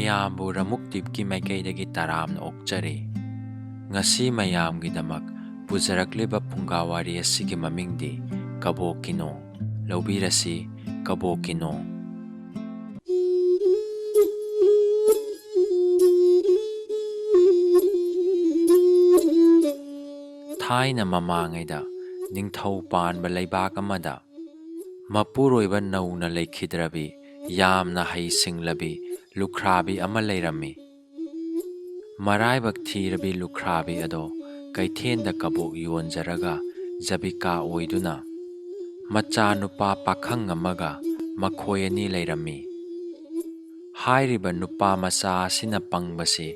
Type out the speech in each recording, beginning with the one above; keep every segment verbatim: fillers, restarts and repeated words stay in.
ꯃꯌꯥꯝꯕꯨ ꯔꯃꯨꯛꯗꯤꯞꯀꯤ ꯃꯥꯏꯀꯩꯗꯒꯤ ꯇꯔꯥꯝꯅ ꯑꯣꯛꯆꯔꯤ꯫ ꯉꯁꯤ ꯃꯌꯥꯝꯒꯤꯗꯃꯛ ꯄꯨꯖꯔꯛꯂꯤꯕ ꯐꯨꯡꯒꯥ ꯋꯥꯔꯤ ꯑꯁꯤꯒꯤ ꯃꯃꯤꯡꯗꯤ ꯀꯕꯣꯛꯀꯤ ꯅꯣꯡ꯫ ꯂꯧꯕꯤꯔꯁꯤ, ꯀꯕꯣꯛꯀꯤ ꯅꯣꯡ꯫ ꯊꯥꯏꯅ ꯃꯃꯥꯡꯉꯩꯗ ꯅꯤꯡꯊꯧ ꯄꯥꯟꯕ ꯂꯩꯕꯥꯛ ꯑꯃꯗ ꯃꯄꯨꯔꯣꯏꯕ ꯅꯧꯅ ꯂꯩꯈꯤꯗ꯭ꯔꯕꯤ, ꯌꯥꯝꯅ ꯍꯩꯁꯤꯡꯂꯕꯤ ꯂꯨꯈ꯭ꯔꯥꯕꯤ ꯑꯃ ꯂꯩꯔꯝꯃꯤ꯫ ꯃꯔꯥꯏꯕꯛ ꯊꯤꯔꯕꯤ ꯂꯨꯈ꯭ꯔꯥꯕꯤ ꯑꯗꯣ ꯀꯩꯊꯦꯜꯗ ꯀꯕꯣꯛ ꯌꯣꯟꯖꯔꯒ ꯖꯕꯤꯀꯥ ꯑꯣꯏꯗꯨꯅ ꯃꯆꯥꯅꯨꯄꯥ ꯄꯥꯈꯪ ꯑꯃꯒ ꯃꯈꯣꯏ ꯑꯅꯤ ꯂꯩꯔꯝꯃꯤ꯫ ꯍꯥꯏꯔꯤꯕ ꯅꯨꯄꯥ ꯃꯆꯥ ꯑꯁꯤꯅ ꯄꯪꯕꯁꯤ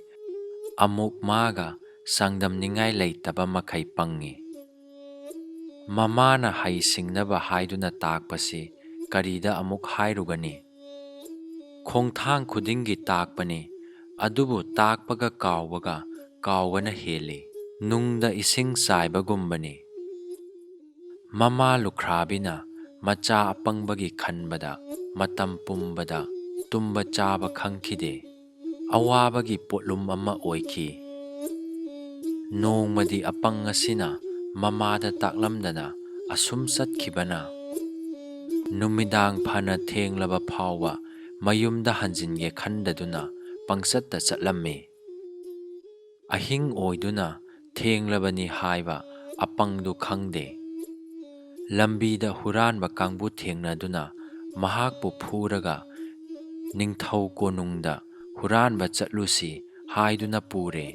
ꯑꯃꯨꯛ ꯃꯥꯒ ꯆꯥꯡꯗꯝꯅꯤꯡꯉꯥꯏ ꯂꯩꯇꯕ ꯃꯈꯩ ꯄꯪꯉꯤ꯫ ꯃꯃꯥꯅ ꯍꯩ ꯁꯤꯡꯅꯕ ꯍꯥꯏꯗꯨꯅ ꯇꯥꯛꯄꯁꯤ ꯀꯔꯤꯗ ꯑꯃꯨꯛ ꯍꯥꯏꯔꯨꯒꯅꯤ? ꯈꯣꯡꯊꯥꯡ ꯈꯨꯗꯤꯡꯒꯤ ꯇꯥꯛꯄꯅꯤ, ꯑꯗꯨꯕꯨ ꯇꯥꯛꯄꯒ ꯀꯥꯎꯕꯒ ꯀꯥꯎꯕꯅ ꯍꯦꯜꯂꯤ꯫ ꯅꯨꯡꯗ ꯏꯁꯤꯡ ꯆꯥꯏꯕꯒꯨꯝꯕꯅꯤ꯫ ꯃꯃꯥ ꯂꯨꯈ꯭ꯔꯥꯕꯤꯅ ꯃꯆꯥ ꯑꯄꯪꯕꯒꯤ ꯈꯟꯕꯗ ꯃꯇꯝ ꯄꯨꯝꯕꯗ ꯇꯨꯝꯕ ꯆꯥꯕ ꯈꯪꯈꯤꯗꯦ꯫ ꯑꯋꯥꯕꯒꯤ ꯄꯣꯠꯂꯨꯝ ꯑꯃ ꯑꯣꯏꯈꯤ꯫ ꯅꯣꯡꯃꯗꯤ ꯑꯄꯪ ꯑꯁꯤꯅ ꯃꯃꯥꯗ ꯇꯥꯛꯂꯝꯗꯅ ꯑꯁꯨꯝ ꯆꯠꯈꯤꯕꯅ ꯅꯨꯃꯤꯗꯥꯡ ꯐꯅ ꯊꯦꯡꯂꯕ ꯐꯥꯎꯕ ꯃꯌꯨꯝꯗ ꯍꯟꯖꯤꯟꯒꯦ ꯈꯟꯗꯗꯨꯅ ꯄꯪꯆꯠꯇ ꯆꯠꯂꯝꯃꯤ꯫ ꯑꯍꯤꯡ ꯑꯣꯏꯗꯨꯅ ꯊꯦꯡꯂꯕꯅꯤ ꯍꯥꯏꯕ ꯑꯄꯪꯗꯨ ꯈꯪꯗꯦ꯫ ꯂꯝꯕꯤꯗ ꯍꯨꯔꯥꯟꯕ ꯀꯥꯡꯕꯨ ꯊꯦꯡꯅꯗꯨꯅ ꯃꯍꯥꯛꯄꯨ ꯐꯨꯔꯒ ꯅꯤꯡꯊꯧ ꯀꯣꯅꯨꯡꯗ ꯍꯨꯔꯥꯟꯕ ꯆꯠꯂꯨꯁꯤ ꯍꯥꯏꯗꯨꯅ ꯄꯨꯔꯦ꯫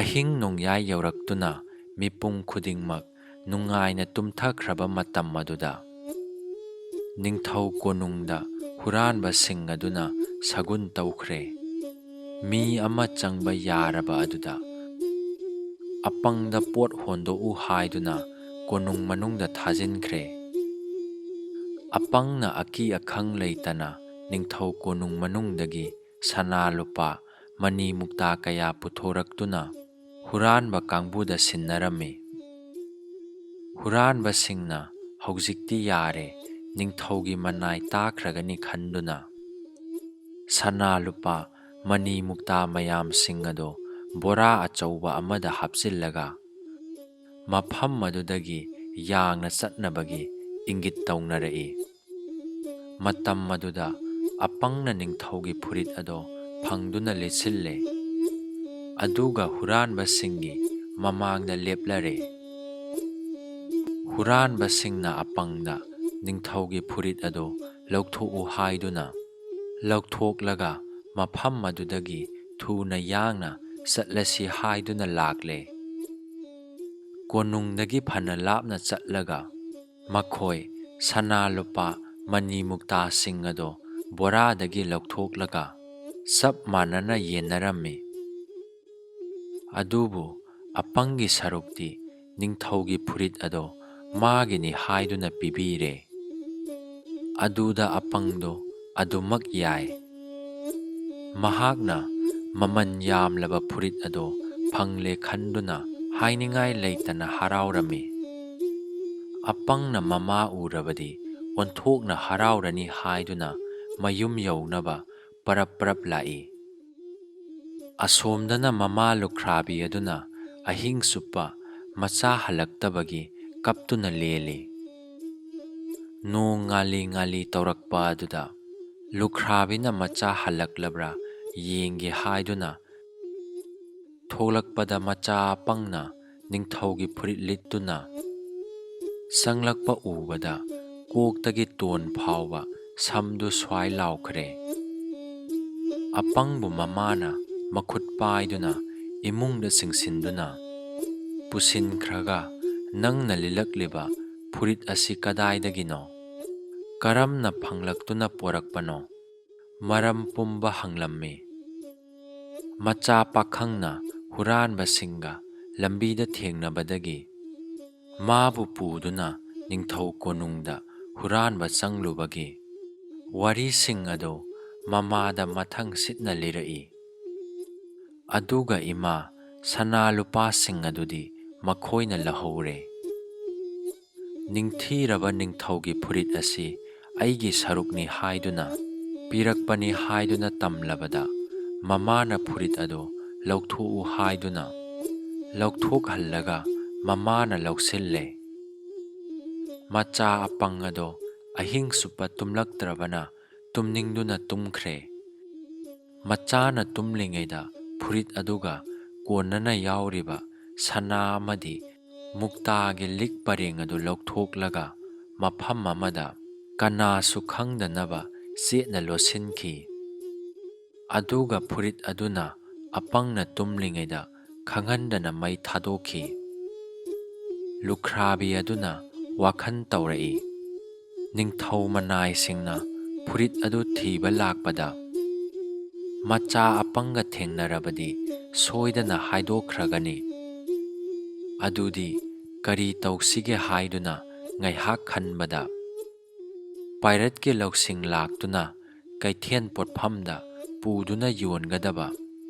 ꯑꯍꯤꯡ ꯅꯣꯡꯌꯥꯏ ꯌꯧꯔꯛꯇꯨꯅ ꯃꯤꯄꯨꯝ ꯈꯨꯗꯤꯡꯃꯛ ꯅꯨꯡꯉꯥꯏꯅ ꯇꯨꯝꯊꯈ꯭ꯔꯕ ꯃꯇꯝ ꯑꯗꯨꯗ ꯅꯤꯡꯊꯧ ꯀꯣꯅꯨꯡꯗ ꯍꯨꯔꯥꯟꯕꯁꯤꯡ ꯑꯗꯨꯅ ꯁꯒꯨꯟ ꯇꯧꯈ꯭ꯔꯦ꯫ ꯃꯤ ꯑꯃ ꯆꯪꯕ ꯌꯥꯔꯕ ꯑꯗꯨꯗ ꯑꯄꯪꯗ ꯄꯣꯠ ꯍꯣꯟꯗꯣꯛꯎ ꯍꯥꯏꯗꯨꯅ ꯀꯣꯅꯨꯡ ꯃꯅꯨꯡꯗ ꯊꯥꯖꯤꯟꯈ꯭ꯔꯦ꯫ ꯑꯄꯪꯅ ꯑꯀꯤ ꯑꯈꯪ ꯂꯩꯇꯅ ꯅꯤꯡꯊꯧ ꯀꯣꯅꯨꯡ ꯃꯅꯨꯡꯗꯒꯤ ꯁꯅꯥ ꯂꯨꯄꯥ, ꯃꯅꯤ ꯃꯨꯛꯇꯥ ꯀꯌꯥ ꯄꯨꯊꯣꯔꯛꯇꯨꯅ ꯍꯨꯔꯥꯟꯕ ꯀꯥꯡꯕꯨꯗ ꯁꯤꯟꯅꯔꯝꯃꯤ꯫ ꯍꯨꯔꯥꯟꯕꯁꯤꯡꯅ ꯍꯧꯖꯤꯛꯇꯤ ꯌꯥꯔꯦ, ꯅꯤꯡꯊꯧꯒꯤ ꯃꯅꯥꯏ ꯇꯥꯈ꯭ꯔꯒꯅꯤ ꯈꯟꯗꯨꯅ ꯁꯅꯥ ꯂꯨꯄꯥ ꯃꯅꯤ ꯃꯨꯛꯇꯥ ꯃꯌꯥꯝꯁꯤꯡ ꯑꯗꯨ ꯕꯣꯔꯥ ꯑꯆꯧꯕ ꯑꯃꯗ ꯍꯥꯞꯆꯤꯜꯂꯒ ꯃꯐꯝ ꯑꯗꯨꯗꯒꯤ ꯌꯥꯡꯅ ꯆꯠꯅꯕꯒꯤ ꯏꯪꯒꯤꯠ ꯇꯧꯅꯔꯛꯏ꯫ ꯃꯇꯝ ꯑꯗꯨꯗ ꯑꯄꯪꯅ ꯅꯤꯡꯊꯧꯒꯤ ꯐꯨꯔꯤꯠ ꯑꯗꯣ ꯐꯪꯗꯨꯅ ꯂꯤꯠꯁꯤꯜꯂꯦ, ꯑꯗꯨꯒ ꯍꯨꯔꯥꯟꯕꯁꯤꯡꯒꯤ ꯃꯃꯥꯡꯗ ꯂꯦꯞꯂꯔꯦ꯫ ꯍꯨꯔꯥꯟꯕꯁꯤꯡꯅ ꯑꯄꯪꯗ ꯅꯤꯡꯊꯧꯒꯤ ꯐꯨꯔꯤꯠ ꯑꯗꯨ ꯂꯧꯊꯣꯛꯎ ꯍꯥꯏꯗꯨꯅ ꯂꯧꯊꯣꯛꯂꯒ ꯃꯐꯝ ꯑꯗꯨꯗꯒꯤ ꯊꯨꯅ ꯌꯥꯡꯅ ꯆꯠꯂꯁꯤ ꯍꯥꯏꯗꯨꯅ ꯂꯥꯛꯂꯦ꯫ ꯀꯣꯅꯨꯡꯗꯒꯤ ꯐꯅ ꯂꯥꯞꯅ ꯆꯠꯂꯒ ꯃꯈꯣꯏ ꯁꯅꯥ ꯂꯨꯄꯥ ꯃꯅꯤ ꯃꯨꯛꯇꯥꯁꯤꯡ ꯑꯗꯣ ꯕꯣꯔꯥꯗꯒꯤ ꯂꯧꯊꯣꯛꯂꯒ ꯆꯞ ꯃꯥꯟꯅꯅ ꯌꯦꯟꯅꯔꯝꯃꯤ꯫ ꯑꯗꯨꯕꯨ ꯑꯄꯪꯒꯤ ꯁꯔꯨꯛꯇꯤ ꯅꯤꯡꯊꯧꯒꯤ ꯐꯨꯔꯤꯠ ꯑꯗꯣ ꯃꯥꯒꯤꯅꯤ ꯍꯥꯏꯗꯨꯅ ꯄꯤꯕꯤꯔꯦ꯫ ꯑꯗꯨꯗ ꯑꯄꯪꯗꯣ ꯑꯗꯨꯃꯛ ꯌꯥꯏ꯫ ꯃꯍꯥꯛꯅ ꯃꯃꯜ ꯌꯥꯝꯂꯕ ꯐꯨꯔꯤꯠ ꯑꯗꯣ ꯐꯪꯂꯦ ꯈꯟꯗꯨꯅ ꯍꯥꯏꯅꯤꯡꯉꯥꯏ ꯂꯩꯇꯅ ꯍꯔꯥꯎꯔꯝꯃꯤ꯫ ꯑꯄꯪꯅ ꯃꯃꯥ ꯎꯔꯕꯗꯤ ꯑꯣꯟꯊꯣꯛꯅ ꯍꯔꯥꯎꯔꯅꯤ ꯍꯥꯏꯗꯨꯅ ꯃꯌꯨꯝ ꯌꯧꯅꯕ ꯄꯔꯞ ꯄꯔꯞ ꯂꯥꯛꯏ꯫ ꯑꯁꯣꯝꯗꯅ ꯃꯃꯥ ꯂꯨꯈ꯭ꯔꯥꯕꯤ ꯑꯗꯨꯅ ꯑꯍꯤꯡ ꯆꯨꯞꯄ ꯃꯆꯥ ꯍꯜꯂꯛꯇꯕꯒꯤ ꯀꯞꯇꯨꯅ ꯂꯦꯜꯂꯤ꯫ ꯅꯣꯡ ꯉꯥꯂꯤ ꯉꯥꯂꯤ ꯇꯧꯔꯛꯄ ꯑꯗꯨꯗ ꯂꯨꯈ꯭ꯔꯥꯕꯤꯅ ꯃꯆꯥ ꯍꯜꯂꯛꯂꯕ꯭ꯔꯥ ꯌꯦꯡꯒꯦ ꯍꯥꯏꯗꯨꯅ ꯊꯣꯛꯂꯛꯄꯗ ꯃꯆꯥ ꯑꯄꯪꯅ ꯅꯤꯡꯊꯧꯒꯤ ꯐꯨꯔꯤꯠ ꯂꯤꯠꯇꯨꯅ ꯆꯪꯂꯛꯄ ꯎꯕꯗ ꯀꯣꯛꯇꯒꯤ ꯇꯣꯟ ꯐꯥꯎꯕ ꯁꯝꯗꯨ ꯁ꯭ꯋꯥꯏ ꯂꯥꯎꯈ꯭ꯔꯦ꯫ ꯑꯄꯪꯕꯨ ꯃꯃꯥꯅ ꯃꯈꯨꯠ ꯄꯥꯏꯗꯨꯅ ꯏꯃꯨꯡꯗ ꯆꯤꯡꯁꯤꯟꯗꯨꯅ ꯄꯨꯁꯤꯟꯈ꯭ꯔꯒ, "ꯅꯪꯅ ꯂꯤꯠꯂꯛꯂꯤꯕ ꯐꯨꯔꯤꯠ ꯑꯁꯤ ꯀꯗꯥꯏꯗꯒꯤꯅꯣ? ꯀꯔꯝꯅ ꯐꯪꯂꯛꯇꯨꯅ ꯄꯣꯔꯛꯄꯅꯣ?" ꯃꯔꯝ ꯄꯨꯝꯕ ꯍꯪꯂꯝꯃꯤ꯫ ꯃꯆꯥ ꯄꯥꯈꯪꯅ ꯍꯨꯔꯥꯟꯕꯁꯤꯡꯒ ꯂꯝꯕꯤꯗ ꯊꯦꯡꯅꯕꯗꯒꯤ ꯃꯥꯕꯨ ꯄꯨꯗꯨꯅ ꯅꯤꯡꯊꯧ ꯀꯣꯅꯨꯡꯗ ꯍꯨꯔꯥꯟꯕ ꯆꯪꯂꯨꯕꯒꯤ ꯋꯥꯔꯤꯁꯤꯡ ꯑꯗꯨ ꯃꯃꯥꯗ ꯃꯊꯪ ꯁꯤꯠꯅ ꯂꯤꯔꯛꯏ꯫ ꯑꯗꯨꯒ ꯏꯃꯥ, ꯁꯅꯥ ꯂꯨꯄꯥꯁꯤꯡ ꯑꯗꯨꯗꯤ ꯃꯈꯣꯏꯅ ꯂꯧꯍꯧꯔꯦ꯫ ꯅꯤꯡꯊꯤꯔꯕ ꯅꯤꯡꯊꯧꯒꯤ ꯐꯨꯔꯤꯠ ꯑꯁꯤ ꯑꯩꯒꯤ ꯁꯔꯨꯛꯅꯤ ꯍꯥꯏꯗꯨꯅ ꯄꯤꯔꯛꯄꯅꯤ ꯍꯥꯏꯗꯨꯅ ꯇꯝꯂꯕꯗ, ꯃꯃꯥꯅ ꯐꯨꯔꯤꯠ ꯑꯗꯨ ꯂꯧꯊꯣꯛꯎ ꯍꯥꯏꯗꯨꯅ ꯂꯧꯊꯣꯛꯍꯜꯂꯒ ꯃꯃꯥꯅ ꯂꯧꯁꯤꯜꯂꯦ꯫ ꯃꯆꯥ ꯑꯄꯪ ꯑꯗꯣ ꯑꯍꯤꯡ ꯆꯨꯞꯄ ꯇꯨꯝꯂꯛꯇ꯭ꯔꯕꯅ ꯇꯨꯝꯅꯤꯡꯗꯨꯅ ꯇꯨꯝꯈ꯭ꯔꯦ꯫ ꯃꯆꯥꯅ ꯇꯨꯝꯂꯤꯉꯩꯗ ꯐꯨꯔꯤꯠ ꯑꯗꯨꯒ ꯀꯣꯟꯅꯅ ꯌꯥꯎꯔꯤꯕ ꯁꯅꯥ ꯑꯃꯗꯤ ꯃꯨꯛꯇꯥꯒꯤ ꯂꯤꯛ ꯄꯔꯦꯡ ꯑꯗꯨ ꯂꯧꯊꯣꯛꯂꯒ ꯃꯐꯝ ꯑꯃꯗ ꯀꯅꯥꯁꯨ ꯈꯪꯗꯅꯕ ꯆꯦꯠꯅ ꯂꯣꯠꯁꯤꯟꯈꯤ꯫ ꯑꯗꯨꯒ ꯐꯨꯔꯤꯠ ꯑꯗꯨꯅ ꯑꯄꯪꯅ ꯇꯨꯝꯂꯤꯉꯩꯗ ꯈꯪꯍꯟꯗꯅ ꯃꯩ ꯊꯥꯗꯣꯛꯈꯤ꯫ ꯂꯨꯈ꯭ꯔꯥꯕꯤ ꯑꯗꯨꯅ ꯋꯥꯈꯜ ꯇꯧꯔꯛꯏ, ꯅꯤꯡꯊꯧ ꯃꯅꯥꯏꯁꯤꯡꯅ ꯐꯨꯔꯤꯠ ꯑꯗꯨ ꯊꯤꯕ ꯂꯥꯛꯄꯗ ꯃꯆꯥ ꯑꯄꯪꯒ ꯊꯦꯡꯅꯔꯕꯗꯤ ꯁꯣꯏꯗꯅ ꯍꯥꯏꯗꯣꯛꯈ꯭ꯔꯒꯅꯤ꯫ ꯑꯗꯨꯗꯤ ꯀꯔꯤ ꯇꯧꯁꯤꯒꯦ ꯍꯥꯏꯗꯨꯅ ꯉꯥꯏꯍꯥꯛ ꯈꯟꯕꯗ, ꯄꯥꯏꯔꯠꯀꯤ ꯂꯧꯁꯤꯡ ꯂꯥꯛꯇꯨꯅ ꯀꯩꯊꯦꯜ ꯄꯣꯠꯐꯝꯗ ꯄꯨꯗꯨꯅ ꯌꯣꯟꯒꯗꯕ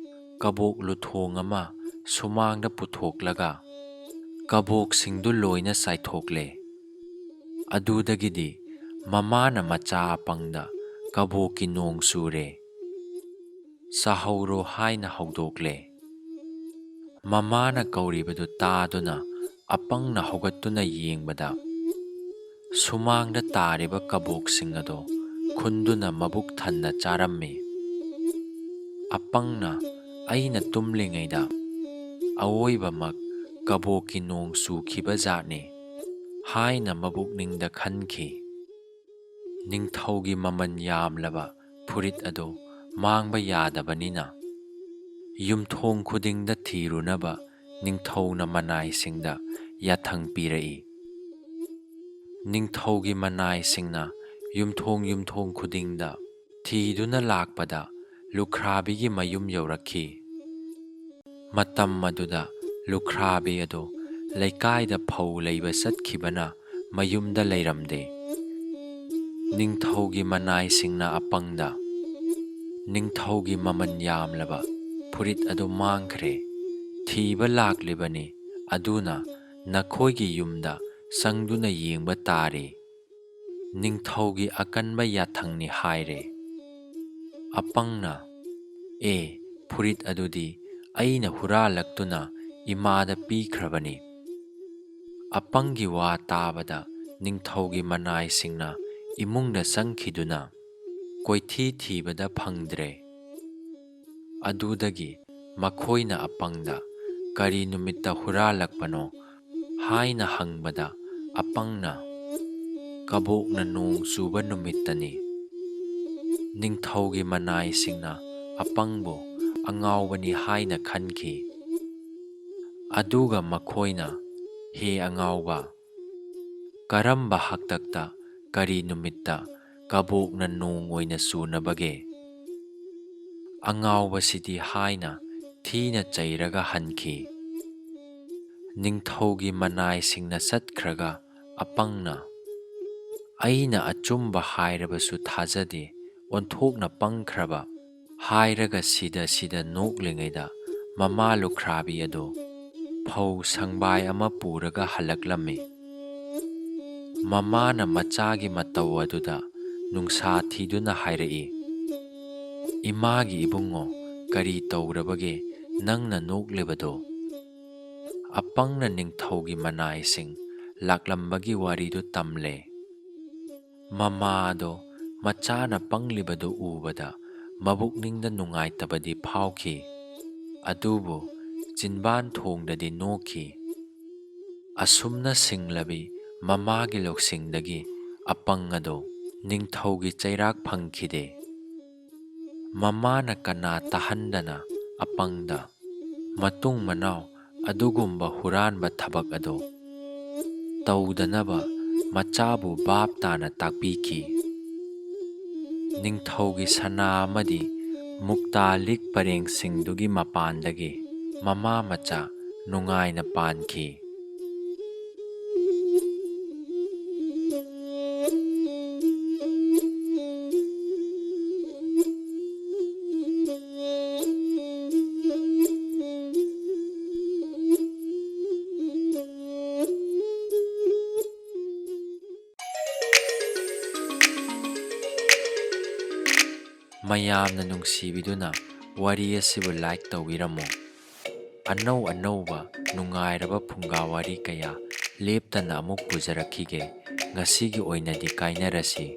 ꯀꯕꯣꯛ ꯂꯨꯊꯣꯡ ꯑꯃ ꯁꯨꯃꯥꯡꯗ ꯄꯨꯊꯣꯛꯂꯒ ꯀꯕꯣꯛꯁꯤꯡꯗꯨ ꯂꯣꯏꯅ ꯆꯥꯏꯊꯣꯛꯂꯦ꯫ ꯑꯗꯨꯗꯒꯤꯗꯤ ꯃꯃꯥꯅ ꯃꯆꯥ ꯑꯄꯪꯗ ꯀꯕꯣꯛꯀꯤ ꯅꯣꯡ ꯆꯨꯔꯦ, ꯆꯥꯍꯧꯔꯣ ꯍꯥꯏꯅ ꯍꯧꯗꯣꯛꯂꯦ꯫ ꯃꯃꯥꯅ ꯀꯧꯔꯤꯕꯗꯨ ꯇꯥꯗꯨꯅ ꯑꯄꯪꯅ ꯍꯧꯒꯠꯇꯨꯅ ꯌꯦꯡꯕꯗ, ꯁꯨꯃꯥꯡꯗ ꯇꯥꯔꯤꯕ ꯀꯕꯣꯛꯁꯤꯡ ꯑꯗꯨ ꯈꯨꯟꯗꯨꯅ ꯃꯕꯨꯛ ꯊꯟꯅ ꯆꯥꯔꯝꯃꯤ꯫ ꯑꯄꯪꯅ, "ꯑꯩꯅ ꯇꯨꯝꯂꯤꯉꯩꯗ ꯑꯋꯣꯏꯕꯃꯛ ꯀꯕꯣꯛꯀꯤ ꯅꯣꯡ ꯆꯨꯈꯤꯕ ꯖꯥꯠꯅꯤ" ꯍꯥꯏꯅ ꯃꯕꯨꯛꯅꯤꯡꯗ ꯈꯟꯈꯤ꯫ ꯅꯤꯡꯊꯧꯒꯤ ꯃꯃꯜ ꯌꯥꯝꯂꯕ ꯐꯨꯔꯤꯠ ꯑꯗꯨ ꯃꯥꯡꯕ ꯌꯥꯗꯕꯅꯤꯅ, ꯌꯨꯝꯊꯣꯡ ꯈꯨꯗꯤꯡꯗ ꯊꯤꯔꯨꯅꯕ ꯅꯤꯡꯊꯧꯅ ꯃꯅꯥꯏꯁꯤꯡꯗ ꯌꯥꯊꯪ ꯄꯤꯔꯛꯏ꯫ ꯅꯤꯡꯊꯧꯒꯤ ꯃꯅꯥꯏꯁꯤꯡꯅ ꯌꯨꯝꯊꯣꯡ ꯌꯨꯝꯊꯣꯡ ꯈꯨꯗꯤꯡꯗ ꯊꯤꯗꯨꯅ ꯂꯥꯛꯄꯗ ꯂꯨꯈ꯭ꯔꯥꯕꯤꯒꯤ ꯃꯌꯨꯝ ꯌꯧꯔꯛꯈꯤ꯫ ꯃꯇꯝ ꯑꯗꯨꯗ ꯂꯨꯈ꯭ꯔꯥꯕꯤ ꯑꯗꯨ ꯂꯩꯀꯥꯏꯗ ꯐꯧ ꯂꯩꯕ ꯆꯠꯈꯤꯕꯅ ꯃꯌꯨꯝꯗ ꯂꯩꯔꯝꯗꯦ꯫ ꯅꯤꯡꯊꯧꯒꯤ ꯃꯅꯥꯏꯁꯤꯡꯅ ꯑꯄꯪꯗ, "ꯅꯤꯡꯊꯧꯒꯤ ꯃꯃꯜ ꯌꯥꯝꯂꯕ ꯐꯨꯔꯤꯠ ꯑꯗꯨ ꯃꯥꯡꯈ꯭ꯔꯦ, ꯊꯤꯕ ꯂꯥꯛꯂꯤꯕꯅꯤ, ꯑꯗꯨꯅ ꯅꯈꯣꯏꯒꯤ ꯌꯨꯝꯗ ꯆꯪꯗꯨꯅ ꯌꯦꯡꯕ ꯇꯥꯔꯦ꯫ ꯅꯤꯡꯊꯧꯒꯤ ꯑꯀꯟꯕ ꯌꯥꯊꯪꯅꯤ" ꯍꯥꯏꯔꯦ꯫ ꯑꯄꯪꯅ, "ꯑꯦ, ꯐꯨꯔꯤꯠ ꯑꯗꯨꯗꯤ ꯑꯩꯅ ꯍꯨꯔꯥꯜꯂꯛꯇꯨꯅ ꯏꯃꯥꯗ ꯄꯤꯈ꯭ꯔꯕꯅꯤ꯫" ꯑꯄꯪꯒꯤ ꯋꯥ ꯇꯥꯕꯗ ꯅꯤꯡꯊꯧꯒꯤ ꯃꯅꯥꯏꯁꯤꯡꯅ ꯏꯃꯨꯡꯗ ꯆꯪꯈꯤꯗꯨꯅ ꯀꯣꯏꯊꯤ ꯊꯤꯕꯗ ꯐꯪꯗ꯭ꯔꯦ꯫ ꯑꯗꯨꯗꯒꯤ ꯃꯈꯣꯏꯅ ꯑꯄꯪꯗ, "ꯀꯔꯤ ꯅꯨꯃꯤꯠꯇ ꯍꯨꯔꯥꯜꯂꯛꯄꯅꯣ?" ꯍꯥꯏꯅ ꯍꯪꯕꯗ, ꯑꯄꯪꯅ, "ꯀꯕꯣꯛꯅ ꯅꯣꯡ ꯆꯨꯕ ꯅꯨꯃꯤꯠꯇꯅꯤ꯫" ꯅꯤꯡꯊꯧꯒꯤ ꯃꯅꯥꯏꯁꯤꯡꯅ ꯑꯄꯪꯕꯨ ꯑꯉꯥꯎꯕꯅꯤ ꯍꯥꯏꯅ ꯈꯟꯈꯤ꯫ ꯑꯗꯨꯒ ꯃꯈꯣꯏꯅ, "ꯍꯦ ꯑꯉꯥꯎꯕ, ꯀꯔꯝꯕ ꯍꯥꯛꯇꯛꯇ, ꯀꯔꯤ ꯅꯨꯃꯤꯠꯇ ꯀꯕꯣꯛꯅ ꯅꯣꯡ ꯑꯣꯏꯅ ꯆꯨꯅꯕꯒꯦ?" "ꯑꯉꯥꯎꯕꯁꯤꯗꯤ" ꯍꯥꯏꯅ ꯊꯤꯅ ꯆꯩꯔꯒ ꯍꯟꯈꯤ꯫ ꯅꯤꯡꯊꯧꯒꯤ ꯃꯅꯥꯏꯁꯤꯡꯅ ꯆꯠꯈ꯭ꯔꯒ ꯑꯄꯪꯅ, "ꯑꯩꯅ ꯑꯆꯨꯝꯕ ꯍꯥꯏꯔꯕꯁꯨ ꯊꯥꯖꯗꯦ, ꯑꯣꯟꯊꯣꯛꯅ ꯄꯪꯈ꯭ꯔꯕ" ꯍꯥꯏꯔꯒ ꯁꯤꯗ ꯁꯤꯗ ꯅꯣꯛꯂꯤꯉꯩꯗ, ꯃꯃꯥ ꯂꯨꯈ꯭ꯔꯥꯕꯤ ꯑꯗꯨ ꯐꯧ ꯁꯪꯕꯥꯏ ꯑꯃ ꯄꯨꯔꯒ ꯍꯜꯂꯛꯂꯝꯃꯤ꯫ ꯃꯃꯥꯅ ꯃꯆꯥꯒꯤ ꯃꯇꯧ ꯑꯗꯨꯗ ꯅꯨꯡꯁꯥ ꯊꯤꯗꯨꯅ ꯍꯥꯏꯔꯛꯏ, "ꯏꯃꯥꯒꯤ ꯏꯕꯨꯡꯉꯣ, ꯀꯔꯤ ꯇꯧꯔꯕꯒꯦ ꯅꯪꯅ ꯅꯣꯛꯂꯤꯕꯗꯣ?" ꯑꯄꯪꯅ ꯅꯤꯡꯊꯧꯒꯤ ꯃꯅꯥꯏꯁꯤꯡ ꯂꯥꯛꯂꯝꯕꯒꯤ ꯋꯥꯔꯤꯗꯨ ꯇꯝꯂꯦ꯫ ꯃꯃꯥ ꯑꯗꯣ ꯃꯆꯥꯅ ꯄꯪꯂꯤꯕꯗꯨ ꯎꯕꯗ ꯃꯕꯨꯛꯅꯤꯡꯗ ꯅꯨꯡꯉꯥꯏꯇꯕꯗꯤ ꯐꯥꯎꯈꯤ, ꯑꯗꯨꯕꯨ ꯆꯤꯟꯕꯥꯟ ꯊꯣꯡꯗꯗꯤ ꯅꯣꯛꯈꯤ꯫ ꯑꯁꯨꯝꯅ ꯁꯤꯡꯂꯕꯤ ꯃꯃꯥꯒꯤ ꯂꯧꯁꯤꯡꯗꯒꯤ ꯑꯄꯪ ꯑꯗꯣ ꯅꯤꯡꯊꯧꯒꯤ ꯆꯩꯔꯥꯛ ꯐꯪꯈꯤꯗꯦ꯫ ꯃꯃꯥꯅ ꯀꯅꯥ ꯇꯥꯍꯟꯗꯅ ꯑꯄꯪꯗ, "ꯃꯇꯨꯡ ꯃꯅꯥꯎ ꯑꯗꯨꯒꯨꯝꯕ ꯍꯨꯔꯥꯟꯕ ꯊꯕꯛ ꯑꯗꯨ ꯇꯧꯗꯅꯕ" ꯃꯆꯥꯕꯨ ꯚꯥꯞ ꯇꯥꯅ ꯇꯥꯛꯄꯤꯈꯤ꯫ ꯅꯤꯡꯊꯧꯒꯤ ꯁꯅꯥ ꯑꯃꯗꯤ ꯃꯨꯛꯇꯥ ꯂꯤꯛ ꯄꯔꯦꯡꯁꯤꯡꯗꯨꯒꯤ ꯃꯄꯥꯟꯗꯒꯤ ꯃꯃꯥ ꯃꯆꯥ ꯅꯨꯡꯉꯥꯏꯅ ꯄꯥꯟꯈꯤ꯫ ꯃꯌꯥꯝꯅ ꯅꯨꯡꯁꯤꯕꯤꯗꯨꯅ ꯋꯥꯔꯤ ꯑꯁꯤꯕꯨ like ꯇꯧꯕꯤꯔꯝꯃꯨ꯫ ꯑꯅꯧ ꯑꯅꯧꯕ ꯅꯨꯡꯉꯥꯏꯔꯕ ꯐꯨꯡꯒꯥ ꯋꯥꯔꯤ ꯀꯌꯥ ꯂꯦꯞꯇꯅ ꯑꯃꯨꯛ ꯄꯨꯖꯔꯛꯈꯤꯒꯦ꯫ ꯉꯁꯤꯒꯤ ꯑꯣꯏꯅꯗꯤ ꯀꯥꯏꯅꯔꯁꯤ꯫